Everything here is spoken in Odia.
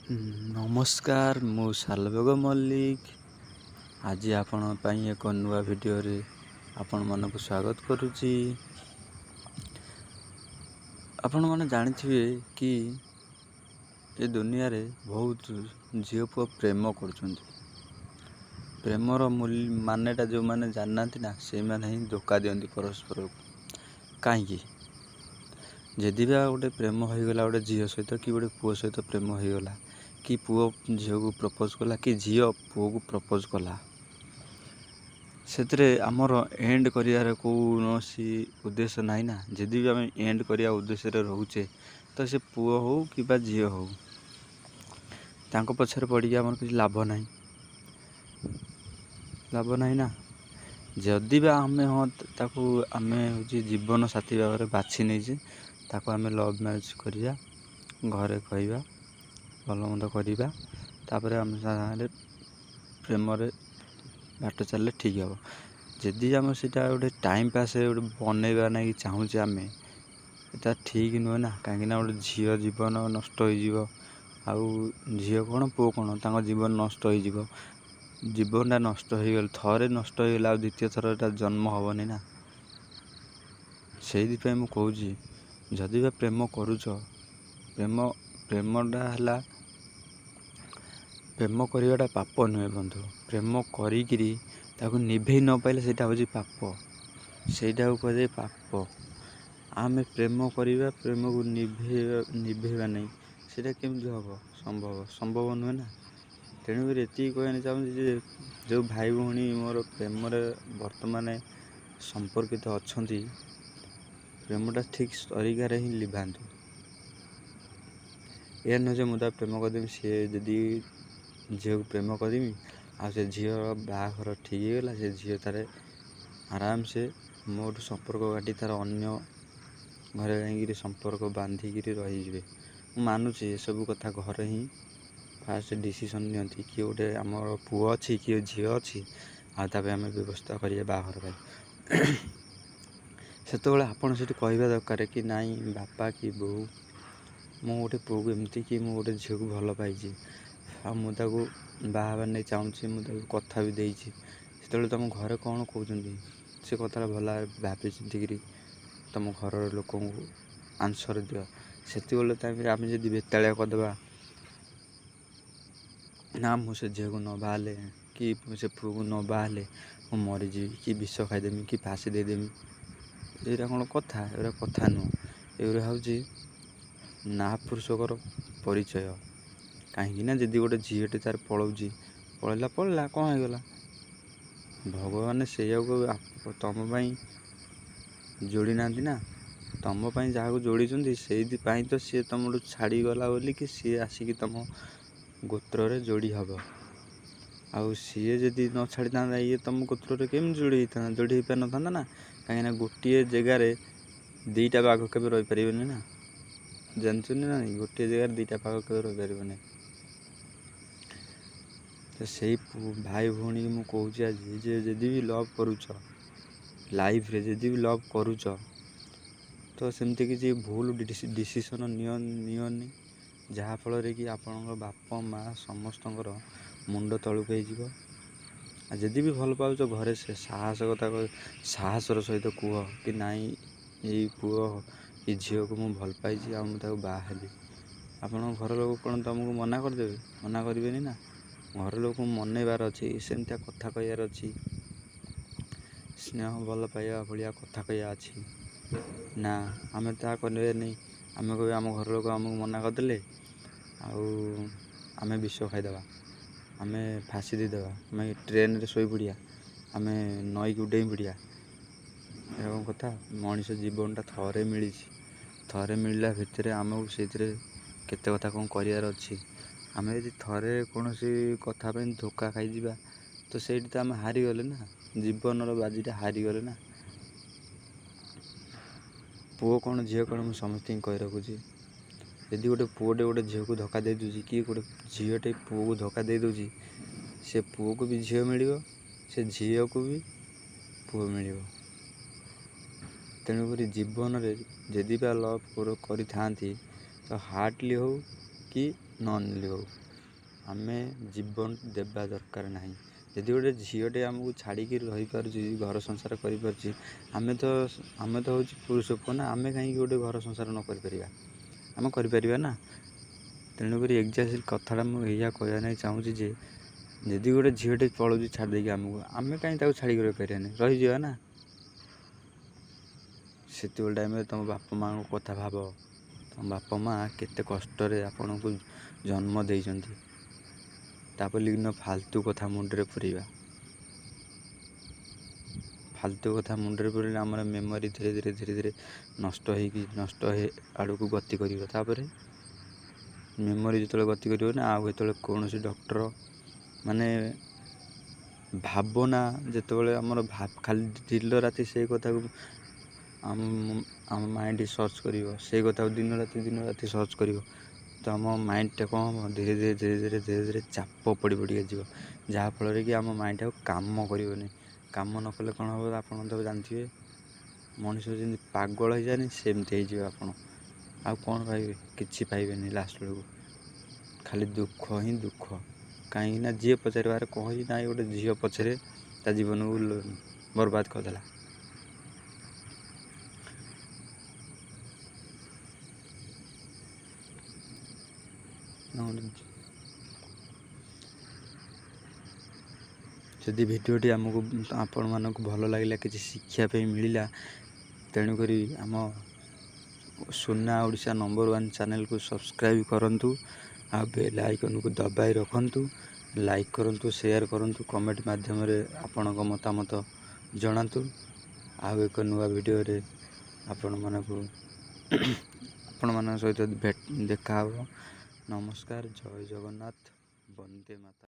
ନମସ୍କାର, ମୁଁ ସାଲବେଗ ମଲ୍ଲିକ। ଆଜି ଆପଣଙ୍କ ପାଇଁ ଏକ ନୂଆ ଭିଡ଼ିଓରେ ଆପଣମାନଙ୍କୁ ସ୍ୱାଗତ କରୁଛି। ଆପଣମାନେ ଜାଣିଥିବେ କି ଏ ଦୁନିଆରେ ବହୁତ ଝିଅ ପୁଅ ପ୍ରେମ କରୁଛନ୍ତି। ପ୍ରେମର ମାନେଟା ଯେଉଁମାନେ ଜାଣିନାହାନ୍ତି ନା, ସେଇମାନେ ହିଁ ଧୋକା ଦିଅନ୍ତି ପରସ୍ପରକୁ। କାହିଁକି? ଯଦି ବା ଗୋଟେ ପ୍ରେମ ହୋଇଗଲା ଗୋଟେ ଝିଅ ସହିତ କି ଗୋଟେ ପୁଅ ସହିତ ପ୍ରେମ ହୋଇଗଲା, କି ପୁଅ ଝିଅକୁ ପ୍ରପୋଜ୍ କଲା କି ଝିଅ ପୁଅକୁ ପ୍ରପୋଜ୍ କଲା, ସେଥିରେ ଆମର ଏଣ୍ଡ କରିବାର କୌଣସି ଉଦ୍ଦେଶ୍ୟ ନାହିଁ ନା। ଯଦି ବି ଆମେ ଏଣ୍ଡ କରିବା ଉଦ୍ଦେଶ୍ୟରେ ରହୁଛେ, ତ ସେ ପୁଅ ହଉ କିମ୍ବା ଝିଅ ହଉ, ତାଙ୍କ ପଛରେ ପଡ଼ିକି ଆମର କିଛି ଲାଭ ନାହିଁ, ଲାଭ ନାହିଁ ନା। ଯଦି ବା ଆମେ ହଁ ତାକୁ ଆମେ ହେଉଛି ଜୀବନ ସାଥୀ ଭାବରେ ବାଛି ନେଇଛେ, ତାକୁ ଆମେ ଲଭ୍ ମ୍ୟାରେଜ୍ କରିବା, ଘରେ କହିବା, ଭଲ ମନ୍ଦ କରିବା, ତାପରେ ଆମେ ସାଙ୍ଗରେ ପ୍ରେମରେ ବାଟ ଚାଲିଲେ ଠିକ୍ ହେବ। ଯଦି ଆମେ ସେଇଟା ଗୋଟେ ଟାଇମ୍ ପାସ୍ ଗୋଟେ ବନେଇବା ନାଗି ଚାହୁଁଛେ ଆମେ, ଏଇଟା ଠିକ୍ ନୁହେଁ ନା। କାହିଁକିନା ଗୋଟେ ଝିଅ ଜୀବନ ନଷ୍ଟ ହେଇଯିବ। ଆଉ ଝିଅ କ'ଣ ପୁଅ କ'ଣ, ତାଙ୍କ ଜୀବନ ନଷ୍ଟ ହେଇଯିବ। ଜୀବନଟା ନଷ୍ଟ ହେଇଗଲେ, ଥରେ ନଷ୍ଟ ହେଇଗଲେ ଆଉ ଦ୍ୱିତୀୟ ଥର ଏଟା ଜନ୍ମ ହେବନି ନା। ସେଇଥିପାଇଁ ମୁଁ କହୁଛି, ଯଦି ବା ପ୍ରେମ କରୁଛ, ପ୍ରେମଟା ହେଲା, ପ୍ରେମ କରିବାଟା ପାପ ନୁହେଁ ବନ୍ଧୁ। ପ୍ରେମ କରିକିରି ତାକୁ ନିଭେଇ ନ ପାଇଲେ ସେଇଟା ହେଉଛି ପାପ, ସେଇଟାକୁ କୁହାଯାଏ ପାପ। ଆମେ ପ୍ରେମ କରିବା, ପ୍ରେମକୁ ନିଭେଇବା ନାହିଁ, ସେଇଟା କେମିତି ହେବ ସମ୍ଭବ? ସମ୍ଭବ ନୁହେଁ ନା। ତେଣୁକରି ଏତିକି କହିବାକୁ ଚାହୁଁଛି ଯେ ଯେଉଁ ଭାଇ ଭଉଣୀ ମୋର ପ୍ରେମରେ ବର୍ତ୍ତମାନ ସମ୍ପର୍କିତ ଅଛନ୍ତି, ପ୍ରେମଟା ଠିକ୍ ତରିକାରେ ହିଁ ଲିଭାନ୍ତୁ। ଏହା ନୁହେଁ ଯେ ମୁଁ ତାକୁ ପ୍ରେମ କରିଦେବି, ସିଏ ଯଦି ଝିଅକୁ ପ୍ରେମ କରିମି ଆଉ ସେ ଝିଅର ବାହାଘର ଠିକ୍ ହେଇଗଲା, ସେ ଝିଅ ତାରେ ଆରାମସେ ମୋଠୁ ସମ୍ପର୍କ କାଟି ତାର ଅନ୍ୟ ଘରେ ଯାଇକିରି ସମ୍ପର୍କ ବାନ୍ଧିକିରି ରହିଯିବେ। ମୁଁ ମାନୁଛି ଏସବୁ କଥା ଘରେ ହିଁ ଫାଷ୍ଟ ଡିସିସନ୍ ନିଅନ୍ତି, କିଏ ଗୋଟେ ଆମର ପୁଅ ଅଛି କିଏ ଝିଅ ଅଛି, ଆଉ ତା ପାଇଁ ଆମେ ବ୍ୟବସ୍ଥା କରିବା ବାହାଘର ପାଇଁ। ସେତେବେଳେ ଆପଣ ସେଠି କହିବା ଦରକାର କି ନାଇଁ ବାପା କି ବୋଉ, ମୁଁ ଗୋଟେ ପୁଅକୁ ଏମିତି କି ମୁଁ ଗୋଟେ ଝିଅକୁ ଭଲ ପାଇଛି, ଆଉ ମୁଁ ତାକୁ ବାହା ହେବା ନେଇ ଚାହୁଁଛି, ମୁଁ ତାକୁ କଥା ବି ଦେଇଛି। ସେତେବେଳେ ତୁମ ଘରେ କ'ଣ କହୁଛନ୍ତି, ସେ କଥାଟା ଭଲ ଭାବରେ ଭାବି ଚିନ୍ତିକିରି ତୁମ ଘରର ଲୋକଙ୍କୁ ଆନ୍ସର୍ ଦିଅ। ସେତିକିବେଳେ ଟାଇମ୍ରେ ଆମେ ଯଦି ବେତାଳିଆ କରିଦେବା ନା, ମୁଁ ସେ ଝିଅକୁ ନ ବାହାହେଲେ କି ସେ ପୁଅକୁ ନ ବାହାହେଲେ ମୁଁ ମରିଯିବି କି ବିଷ ଖାଇଦେମି କି ଫାଶୀ ଦେଇଦେମି, ଏଇଟା କ'ଣ କଥା? ଏଗୁଡ଼ା କଥା ନୁହଁ। ଏଗୁଡ଼ା ହେଉଛି ନାପୁରୁଷକର ପରିଚୟ। କାହିଁକି ନା ଯଦି ଗୋଟେ ଝିଅଟେ ତାର ପଳଉଛି, ପଳେଇଲା ପଳେଇଲା, କ'ଣ ହେଇଗଲା? ଭଗବାନ ସେଇଆକୁ ତମ ପାଇଁ ଯୋଡ଼ି ନାହାନ୍ତି ନା, ତମ ପାଇଁ ଯାହାକୁ ଯୋଡ଼ିଛନ୍ତି ସେଇଥିପାଇଁ ତ ସିଏ ତମଠୁ ଛାଡ଼ିଗଲା ବୋଲିକି ସିଏ ଆସିକି ତମ ଗୋତ୍ରରେ ଯୋଡ଼ି ହବ। ଆଉ ସିଏ ଯଦି ନ ଛାଡ଼ିଥାନ୍ତା, ଇଏ ତମ ଗୋତ୍ରରେ କେମିତି ଯୋଡ଼ି ହେଇଥାନ୍ତା? ଯୋଡ଼ି ହେଇପାରିନଥାନ୍ତା ନା। କାହିଁକିନା ଗୋଟିଏ ଜାଗାରେ ଦୁଇଟା ବାଘ କେବେ ରହିପାରିବେନି ନା, ଜାଣିଛନ୍ତି ନା ନାଇଁ? ଗୋଟିଏ ଜାଗାରେ ଦୁଇଟା ବାଘ କେବେ ରହିପାରିବନି। ତ ସେଇ ଭାଇ ଭଉଣୀକି ମୁଁ କହୁଛି ଆଜି ଯେ ଯଦି ବି ଲଭ୍ କରୁଛ ଲାଇଫ୍ରେ, ଯଦି ବି ଲଭ୍ କରୁଛ, ତ ସେମିତି କିଛି ଭୁଲ ଡିସିସନ୍ ନିଅନି, ଯାହାଫଳରେ କି ଆପଣଙ୍କ ବାପା ମା ସମସ୍ତଙ୍କର ମୁଣ୍ଡ ତଳକୁ ହେଇଯିବ। ଆଉ ଯଦି ବି ଭଲ ପାଉଛ, ଘରେ ସେ ସାହସ କଥା, ସାହସର ସହିତ କୁହ କି ନାଇଁ, ଏଇ ପୁଅ କି ଝିଅକୁ ମୁଁ ଭଲ ପାଇଛି ଆଉ ମୁଁ ତାକୁ ବାହା ହେବି। ଆପଣଙ୍କ ଘର ଲୋକ କ'ଣ ତୁମକୁ ମନା କରିଦେବେ? ମନା କରିବେନି ନା। ଘର ଲୋକଙ୍କୁ ମନେଇବାର ଅଛି, ସେମିତିଆ କଥା କହିବାର ଅଛି, ସ୍ନେହ ଭଲ ପାଇବା ଭଳିଆ କଥା କହିବା ଅଛି ନା। ଆମେ ତାହା କରିବାନି, ଆମେ କହିବା ଆମ ଘର ଲୋକ ଆମକୁ ମନା କରିଦେଲେ ଆଉ ଆମେ ବିଷ ଖାଇଦେବା, ଆମେ ଫାଶୀ ଦେଇଦେବା, ଆମେ ଟ୍ରେନରେ ଶୋଇପଡ଼ିବା, ଆମେ ନଈକୁ ଡେଇଁ ପଡ଼ିବା, ଏରକମ କଥା। ମଣିଷ ଜୀବନଟା ଥରେ ମିଳିଛି, ଥରେ ମିଳିଲା ଭିତରେ ଆମକୁ ସେଇଥିରେ କେତେ କଥା କ'ଣ କରିବାର ଅଛି। ଆମେ ଯଦି ଥରେ କୌଣସି କଥା ପାଇଁ ଧୋକା ଖାଇଯିବା, ତ ସେଇଠି ତ ଆମେ ହାରିଗଲେ ନା, ଜୀବନର ବାଜିଟା ହାରିଗଲେ ନା। ପୁଅ କ'ଣ ଝିଅ କ'ଣ, ମୁଁ ସମସ୍ତଙ୍କୁ କହି ରଖୁଛି, ଯଦି ଗୋଟେ ପୁଅଟେ ଗୋଟେ ଝିଅକୁ ଧୋକା ଦେଇଦେଉଛି କି ଗୋଟେ ଝିଅଟେ ପୁଅକୁ ଧୋକା ଦେଇଦେଉଛି, ସେ ପୁଅକୁ ବି ଝିଅ ମିଳିବ, ସେ ଝିଅକୁ ବି ପୁଅ ମିଳିବ। ତେଣୁକରି ଜୀବନରେ ଯଦି ବା ଲଭ୍ କରିଥାନ୍ତି, ତ ହାର୍ଡ଼ଲି ହଉ କି ନ ନେଲେ ହଉ, ଆମେ ଜୀବନ ଦେବା ଦରକାର ନାହିଁ। ଯଦି ଗୋଟେ ଝିଅଟେ ଆମକୁ ଛାଡ଼ିକି ରହିପାରୁଛି, ଘର ସଂସାର କରିପାରୁଛି, ଆମେ ତ ହେଉଛି ପୁରୁଷ ପୁଅ ନା, ଆମେ କାହିଁକି ଗୋଟେ ଘର ସଂସାର ନ କରିପାରିବା? ଆମେ କରିପାରିବା ନା। ତେଣୁକରି ଏକ୍ଜାକ୍ଟଲି କଥାଟା ମୁଁ ଏଇଆ କହିବା ପାଇଁ ଚାହୁଁଛି ଯେ ଯଦି ଗୋଟେ ଝିଅଟେ ପଳଉଛି ଛାଡ଼ି ଦେଇକି ଆମକୁ, ଆମେ କାହିଁ ତାକୁ ଛାଡ଼ିକି ରହିପାରିବାନି? ରହିଯିବା ନା। ସେତେବେଳେ ଟାଇମ୍ରେ ତୁମ ବାପା ମାଆଙ୍କ କଥା ଭାବ, ତୁମ ବାପା ମାଆ କେତେ କଷ୍ଟରେ ଆପଣଙ୍କୁ ଜନ୍ମ ଦେଇଛନ୍ତି। ତାପରେ ଫାଲତୁ କଥା ମୁଣ୍ଡରେ ପୁରେଇବା, ଫାଲତୁ କଥା ମୁଣ୍ଡରେ ପୁରେଇଲେ ଆମର ମେମୋରି ଧୀରେ ଧୀରେ ଧୀରେ ଧୀରେ ନଷ୍ଟ ହେଇକି ନଷ୍ଟ ଆଡ଼କୁ ଗତି କରିବ। ତାପରେ ମେମୋରି ଯେତେବେଳେ ଗତି କରିବ ନା, ଆଉ ଯେତେବେଳେ କୌଣସି ଡକ୍ଟର ମାନେ ଭାବନା ଯେତେବେଳେ ଆମର ଖାଲି ଦିନ ରାତି ସେଇ କଥାକୁ ଆମ ମାଇଣ୍ଡ ସର୍ଚ୍ଚ କରିବ, ସେଇ କଥାକୁ ଦିନ ରାତି ଦିନ ରାତି ସର୍ଚ୍ଚ କରିବ, ତ ଆମ ମାଇଣ୍ଡଟା କ'ଣ ହେବ? ଧୀରେ ଧୀରେ ଧୀରେ ଧୀରେ ଧୀରେ ଧୀରେ ଚାପ ପଡ଼ି ପଡ଼ିକା ଯିବ, ଯାହାଫଳରେ କି ଆମ ମାଇଣ୍ଡ ଆଉ କାମ କରିବନି। କାମ ନ କଲେ କ'ଣ ହେବ ଆପଣ ତ ଜାଣିଥିବେ, ମଣିଷ ଯେମିତି ପାଗଳ ହେଇଯାଏନି ସେମିତି ହେଇଯିବେ ଆପଣ। ଆଉ କ'ଣ ପାଇବେ? କିଛି ପାଇବେନି। ଲାଷ୍ଟ ବେଳକୁ ଖାଲି ଦୁଃଖ ହିଁ ଦୁଃଖ। କାହିଁକି ନା ଯିଏ ପଚାରିବ ଆରେ କ'ଣ ହେଇଛି, ନା ଗୋଟେ ଝିଅ ପଛରେ ତା ଜୀବନକୁ ବର୍ବାଦ କରିଦେଲା। ଯଦି ଭିଡ଼ିଓଟି ଆମକୁ ଆପଣମାନଙ୍କୁ ଭଲ ଲାଗିଲା, କିଛି ଶିଖିବା ପାଇଁ ମିଳିଲା, ତେଣୁକରି ଆମ ସୁନା ଓଡ଼ିଶା ନମ୍ବର 1 ଚ୍ୟାନେଲକୁ ସବସ୍କ୍ରାଇବ୍ କରନ୍ତୁ ଆଉ ବେଲ୍ ଆଇକନ୍କୁ ଦବାଇ ରଖନ୍ତୁ। ଲାଇକ୍ କରନ୍ତୁ, ସେୟାର କରନ୍ତୁ, କମେଣ୍ଟ ମାଧ୍ୟମରେ ଆପଣଙ୍କ ମତାମତ ଜଣାନ୍ତୁ। ଆଉ ଏକ ନୂଆ ଭିଡ଼ିଓରେ ଆପଣମାନଙ୍କୁ ଆପଣମାନଙ୍କ ସହିତ ଦେଖାହେବ। ନମସ୍କାର, ଜୟ ଜଗନ୍ନାଥ, ବନ୍ଦେ ମାତରମ୍।